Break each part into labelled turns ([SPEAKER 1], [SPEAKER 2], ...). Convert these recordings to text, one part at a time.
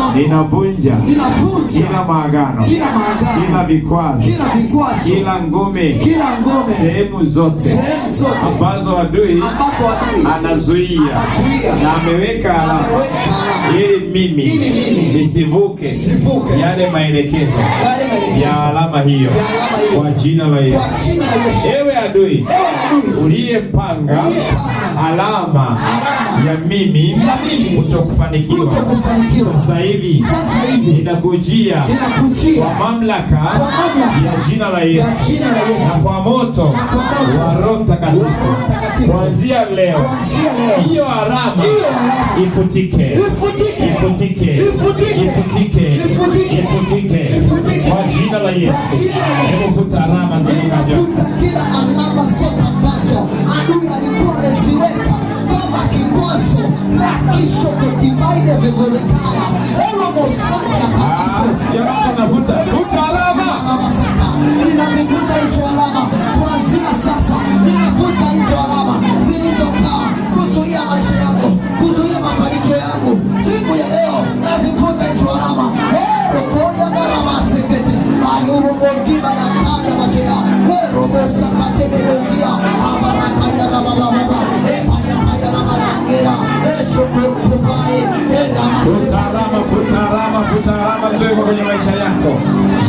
[SPEAKER 1] mambo.
[SPEAKER 2] Ninavunja
[SPEAKER 1] Ninavunja
[SPEAKER 2] kila maagano,
[SPEAKER 1] kila maagano,
[SPEAKER 2] kila vikwazo,
[SPEAKER 1] kila vikwazo,
[SPEAKER 2] kila ngome,
[SPEAKER 1] kila ngome,
[SPEAKER 2] sehemu zote
[SPEAKER 1] sehemu zote
[SPEAKER 2] ambazo adui
[SPEAKER 1] ambazo adui
[SPEAKER 2] anazuia
[SPEAKER 1] anazuia
[SPEAKER 2] na ameweka alama
[SPEAKER 1] ameweka alama
[SPEAKER 2] ili mimi
[SPEAKER 1] ili mimi
[SPEAKER 2] nisivuke
[SPEAKER 1] nisivuke
[SPEAKER 2] yale maelekezo
[SPEAKER 1] yale maelekezo
[SPEAKER 2] ya alama hiyo
[SPEAKER 1] ya alama hiyo
[SPEAKER 2] kwa jina la Yesu.
[SPEAKER 1] Kwa jina la Yesu.
[SPEAKER 2] Ewe adui
[SPEAKER 1] Ewe adui
[SPEAKER 2] uliyepanga
[SPEAKER 1] uliyepanga
[SPEAKER 2] alama
[SPEAKER 1] alama
[SPEAKER 2] ya mimi
[SPEAKER 1] ya mimi
[SPEAKER 2] kutokufanikiwa,
[SPEAKER 1] kutokufanikiwa,
[SPEAKER 2] sasa hivi
[SPEAKER 1] sasa hivi
[SPEAKER 2] ninakujia
[SPEAKER 1] ninakujia
[SPEAKER 2] kwa mamlaka
[SPEAKER 1] kwa mamlaka
[SPEAKER 2] ya jina la
[SPEAKER 1] ya
[SPEAKER 2] Yesu
[SPEAKER 1] jina la
[SPEAKER 2] na
[SPEAKER 1] Yesu
[SPEAKER 2] kwa moto
[SPEAKER 1] na kwa moto
[SPEAKER 2] wa Roho Mtakatifu.
[SPEAKER 1] wa Roho Mtakatifu.
[SPEAKER 2] Kuanzia leo
[SPEAKER 1] Kuanzia leo
[SPEAKER 2] hiyo alama
[SPEAKER 1] hiyo alama
[SPEAKER 2] ifutike,
[SPEAKER 1] ifutike,
[SPEAKER 2] ifutike,
[SPEAKER 1] ifutike,
[SPEAKER 2] ifutike,
[SPEAKER 1] ifutike,
[SPEAKER 2] ifutike
[SPEAKER 1] ifutike
[SPEAKER 2] kwa jina la Yesu.
[SPEAKER 1] Kwa jina la Yesu.
[SPEAKER 2] Hebu futa alama za vyako.
[SPEAKER 1] Ninafuta kila alama zote ambazo adui alikuwa ameziweka kama kikwazo rakishokotimaine vevolekaya eromosaya.
[SPEAKER 2] Ah, sijaona mtu anafuta. Futa alama.
[SPEAKER 1] Masaka, ninazifuta hizo alama kuanzia sasa. Ninafuta hizo alama zilizokaa kuzuia maisha yangu, kuzuia mafanikio yangu. Siku ya leo nazifuta hizo alama. Erokoya garamasekete ayurobokiba ya kabya mashea erobosakatebedozia abarakaya rabababa epayapaya rabarangera eshokorukubae.
[SPEAKER 2] Futa alama, futa alama, futa alama zilizowekwa kwenye maisha yako.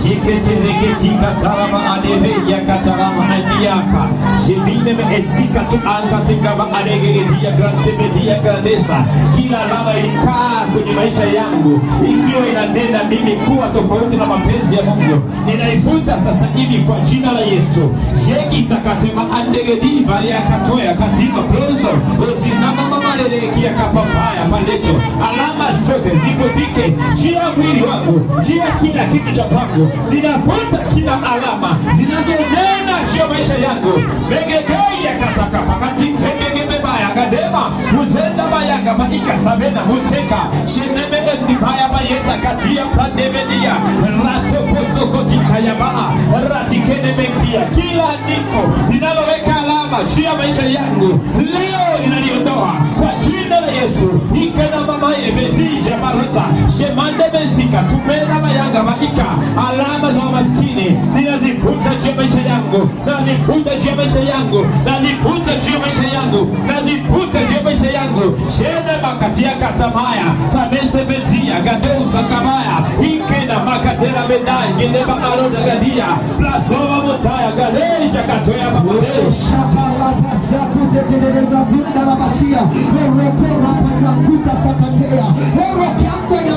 [SPEAKER 2] Shiketereketika tarama adeve yakatarama andiaka shibine esika tu ankatingama adegegedia grantemedia grandeza. Kila alama ilikaa kwenye maisha yangu ikiwa inanena mimi kuwa tofauti na mapenzi ya Mungu, ninaifuta sasa hivi kwa jina la Yesu. Jekitakatema andegedi variakatoya katika prozo ozinama mamalelekia kapapaya pandeto. Alama zote zifutike juu ya mwili wangu, juu ya kila kitu cha pangu. Ninafuta kila alama zinazonena juu ya maisha yangu megegeya kataka pakati kegegebebaya gadema muzenda bayanga paikasavena museka sheneme endibaya bayeta katia pranemedia ratopozokotikayabaa ratikenemekia. Kila andiko linaloweka alama juu ya maisha yangu leo ninaliondoa kwa jina la Yesu. Ikena mamaye mezija marota shemande mezika tumena mayanga maika. Alama za maskini ninazifuta juu ya maisha yangu, nazifuta juu ya maisha yangu, nazifuta juu ya maisha yangu, nazifuta juu ya maisha yangu. Shene makatia katamaya tamese mezia gadeuza kamaya ikena makatera medai gineba aroda gadia plazoma mutaya galeja katoya makateo.
[SPEAKER 1] Shakalabasa kutetetetetezinda la bashia erokora pakakuta sakatea erokiando ya.